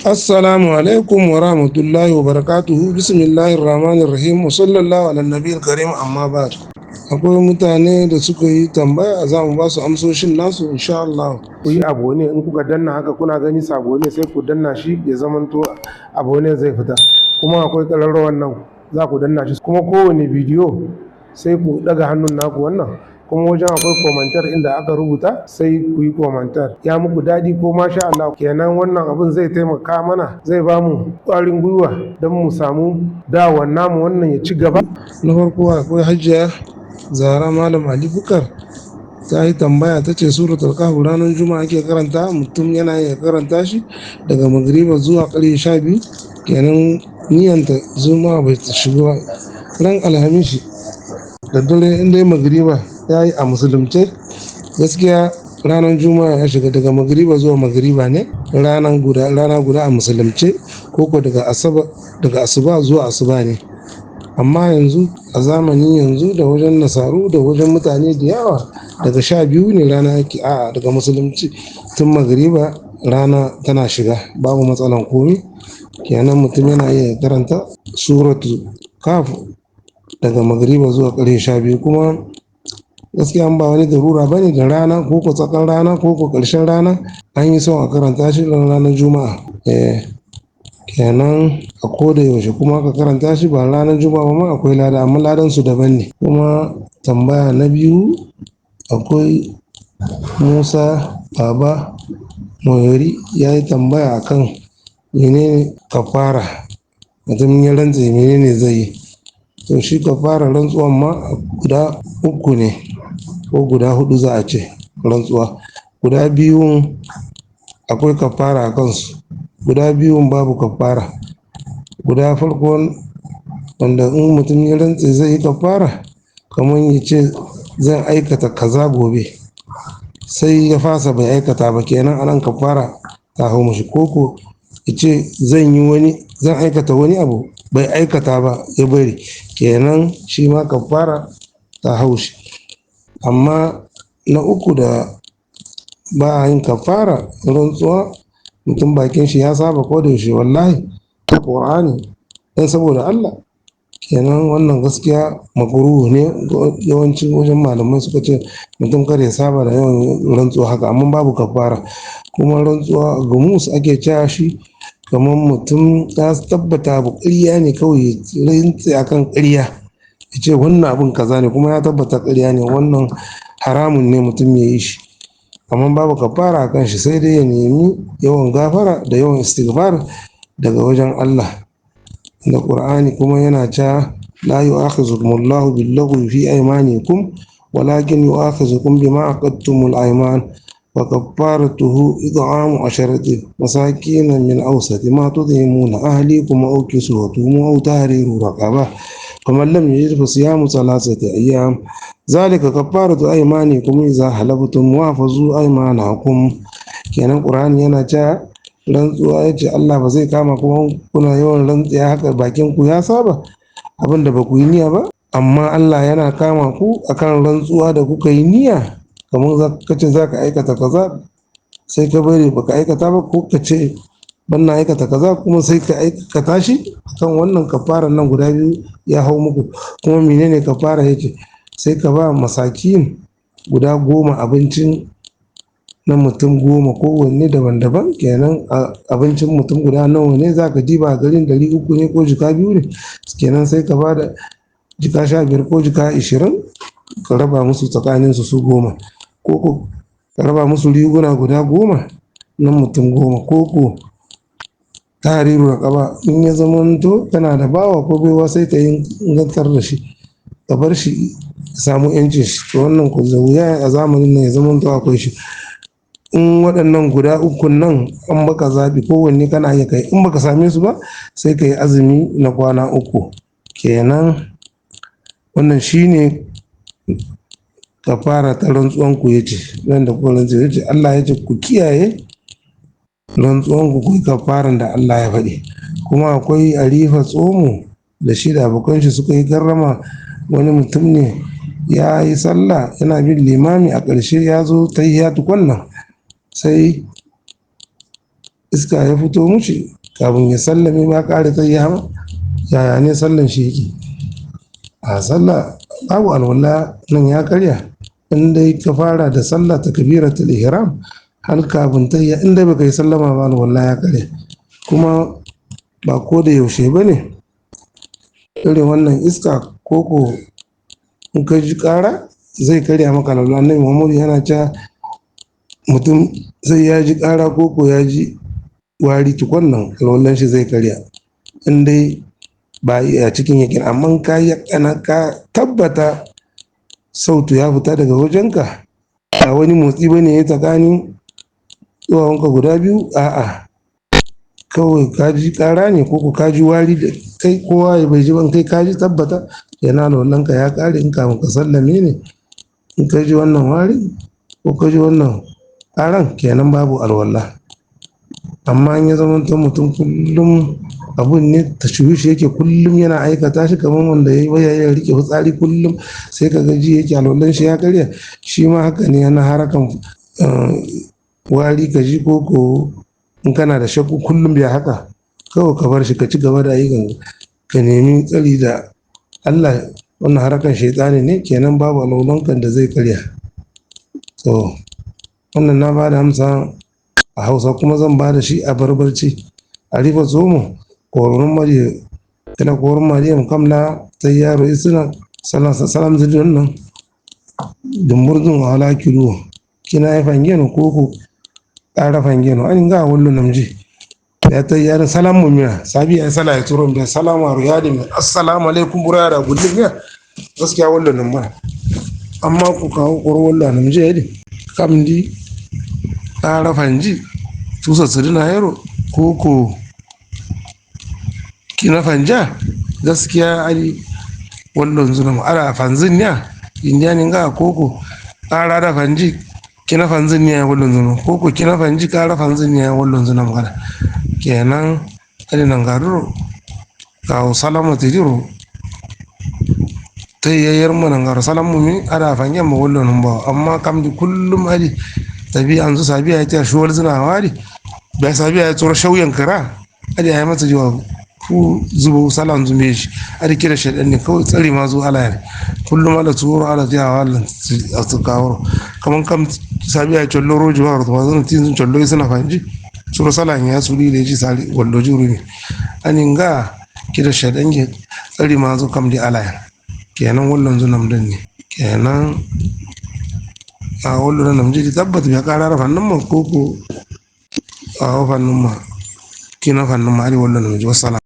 Assalamu alaikum wa rahmatullahi wa barakatuhu. Bismillahir rahmanir rahim wa sallallahu ala nabiyil karim, amma ba. Akwai mutane da suka yi tambaya, za mu ba su amsoshin nasu insha Allah. Ku yi abone, in kuka danna haka kuna gani sabo ne, sai ku danna shi ya zamanto abone zai fita. Kuma akwai ƙararrawar nan, za ku danna shi. Kuma kowane bidiyo sai ku ɗaga hannun naku wannan. Kuma wajen akwai komantar inda aka rubuta, sai ku yi komantar ya muku daɗi ko masha Allah. Kenan wannan abin zai taimaka mana, zai ba mu ƙwarin gwiwa don mu samu dawon namu wannan ya ci gaba. Na farko akwai Hajiya Zara Malam Ali Bukar, ta yi tambaya, ta ce suratul kahf ranar juma'a ake karanta, mutum yana iya karanta shi daga magriba zuwa ƙarfe 12, kenan niyanta juma'a bai ta shigo ba. Ran alhamisi da dare in dai magriba ya yi a musulunce, gaskiya ranar juma'a ya shiga. Daga magriba zuwa magriba ne ranar guda, rana guda a musulunce, koko daga asaba, daga asuba zuwa asuba ne. Amma yanzu a zamanin yanzu da wajen nasaru da wajen mutane da yawa, daga 12 ne rana yake. A daga musulunci tun magriba rana tana shiga, babu matsalan komi. Kenan mutum yana iya karanta suratu kaf daga magriba zuwa ƙarfe 12. Kuma gaskiya ba wani darura ba ne da rana ko ko tsakar rana ko ko ƙarshen rana, an yi son a karanta shi ranar juma'a. Eh, kenan a koda yaushe kuma ka karanta shi ba ranar juma'a ba ma akwai lada, amma ladan su daban ne. Kuma tambaya na biyu, akwai Musa Baba Moyori, ya yi tambaya akan menene kafara, mutum ya rantse menene zai yi. To shi kafara rantsuwan ma guda uku ne ko guda hudu za a ce. Rantsuwa guda biyun akwai kafara a kansu, guda biyun babu kafara. Guda farko wanda in mutum ya rantse zai yi kafara, kamar ya ce zan aikata kaza gobe, sai ya fasa bai aikata ba, kenan anan kafara ta hau mashi. Koko ya ce zan yi wani, zan aikata wani abu, bai aikata ba ya bari, kenan shi ma kafara ta hau shi. Amma na uku da ba a yin kafara, rantsuwa mutum bakin shi ya saba ko da yaushe wallahi ko qur'ani dan saboda Allah, kenan wannan gaskiya makruhu ne. Yawancin wajen malamai suka ce mutum kar ya saba da yawan rantsuwa haka, amma babu kafara. Kuma rantsuwa gumus ake cewa shi, kamar mutum ya tabbata abu ƙarya ne, kawai ya rantse akan ƙarya, ya ce wannan abun kaza ne kuma ya tabbata ƙarya ne, wannan haramun ne mutum ya yi shi, amma babu kafara a kan shi, sai dai ya nemi yawan gafara da yawan istighfar daga wajen Allah. Da Qur'ani kuma yana cewa la yu'akhizukum Allahu bil-laghwi fi aymanikum walakin yu'akhizukum bima aqadtumul ayman wa kaffaratuhu it'amu asharati masakin min awsati ma tudhimuna ahlikum aw kiswatuhum aw tahriru raqaba faman lam yajid fa siyamu thalathati ayyam zalika kaffaratu aymanikum idza halaftum wahfazu aymanakum. Kenan Qur'ani yana cewa rantsuwa, ya ce Allah ba zai kama kuma kuna yawan rantsiya haka, bakin ku ya saba abin da ba ku yi niyya ba, amma Allah yana kama ku akan rantsuwa da kuka yi niyya, kamar ka ce za ka aikata kaza sai ka bari baka aikata ba, ko ka ce ban na aikata kaza kuma sai ka aikata shi. Akan wannan kafaran nan guda biyu ya hau muku. Kuma menene kafara? Yake sai ka ba masakin guda 10 abincin na mutum 10 kowanne daban-daban. Kenan abincin mutum guda nawa ne za ka diba a garin? 300 ne ko jika 2 ne, kenan sai ka ba da jika 15 ko jika 20, ka raba musu tsakanin su su 10, ko ko ka raba musu riguna guda 10 na mutum 10, ko ko tariru raqaba, in ya zamanto kana da bawa ko baiwa sai ka yi ingantar da shi, ka bar shi samu yancin shi. To wannan ku da wuya a zamanin nan ya zamanto akwai shi. In waɗannan guda ukun nan an baka zaɓi, kowanne kana iya kai. In baka same su ba, sai ka yi azumi na kwana 3. Kenan wannan shine kafara ta rantsuwan ku. Yace nan da kuka rantse, yace Allah yace ku kiyaye rantsuwan ku, ku yi kafaran da Allah ya faɗi. Kuma akwai Arifa Tsomo da shi da abokan shi suka yi garrama. Wani mutum ne ya yi sallah yana bin limami, a ƙarshe ya zo tahiyya tukun nan sai Iska ya fito mushi kafin ya sallame ma ƙara ta yi hama, yaya ne sallan shi yake? A sallah babu alwala nan ya karya. In dai ka fara da sallah ta kabiratul ihram har kafin ta yi, in dai baka yi sallama ba, alwala ya karya. Kuma ba ko da yaushe ba ne irin wannan iska koko in ka ji ƙara zai karya maka alwala. Annabi Muhammadu yana cewa mutum sai ya ji ƙara koko ya ji wari tukun nan alwallan shi zai karya, in dai ba a cikin yakin. Amma ka yakana ka tabbata sautu ya fita daga wajenka, ba wani motsi bane ya tsakanin duwawunka guda biyu, a'a, kawai ka ji ƙara ne ko ka ji wari da kai kowa ya bai ji ban, kai ka ji tabbata, yana alwallanka ya ƙare. In kamun ka sallame ne in ka ji wannan wari ko ka ji wannan ƙaran, kenan babu alwala. Amma in ya zama mutum kullum abun ne tashwishi yake, kullum yana aikata shi, kamar wanda ya yi ya rike fitsari kullum sai ka gaji yake alwalan shi ya karya, shi ma haka ne yana harakan wari ka ji ko ko in kana da shakku kullum bai haka, kawai ka bar shi ka ci gaba da ayyukan, ka nemi tsari da Allah, wannan harakan shaitani ne, kenan babu alwalan kan da zai karya. To wannan na bada amsa a Hausa, kuma zan bada shi a Barbarci. A rifa zomo korun mari tana korun mari am kamla tayyaro isna salam salam zidon nan dumburdun ala kilo kina ya fangeno ko ko ƙara fangeno an ga wallo namji ya tayyaro salam mu miya sabi ya sala ya turo biya salamu aru ya dimi assalamu alaikum burara gullum miya gaskiya wallo nan ba. Amma ku kawo koro wallo namji ya di kamdi ƙara fanji tusa sirina yaro ko ko kina fanja gaskiya ali wallon zuna ara fanzin ya indiya ni ga koko ƙara da fanji kina fanzin ya wallon zuna koko kina fanji ƙara fanzin ya wallon zuna magana kenan ali nan garuro kawo salama tidiro ta yayyar mu nan garo salamu mi ara fangen mu wallon ba. Amma kam di kullum ali tabi'an zu sabiya ya ta shuwar zuna wari bai sabiya ya tsoro shauyan kira ali ya masa jawabu ku zubo salan zume shi a rike da shaɗan ne kawai tsari ma zo ala ne kullum ala tsoro ala tiya wa a tsakawar kamar kam sabiya ya collo roji wa rutuwa zan tin sun collo suna fanji tsoro salan ya suri da ji sali wallo juru ne anin ga kira shaɗan ke tsari ma zo kam di ala ya kenan wallon zunam din ne kenan a wallo na namji tabbata ya ƙara fannin ma ko ko a fannin ma kina fannin ma ari wallo namji. Wassalam.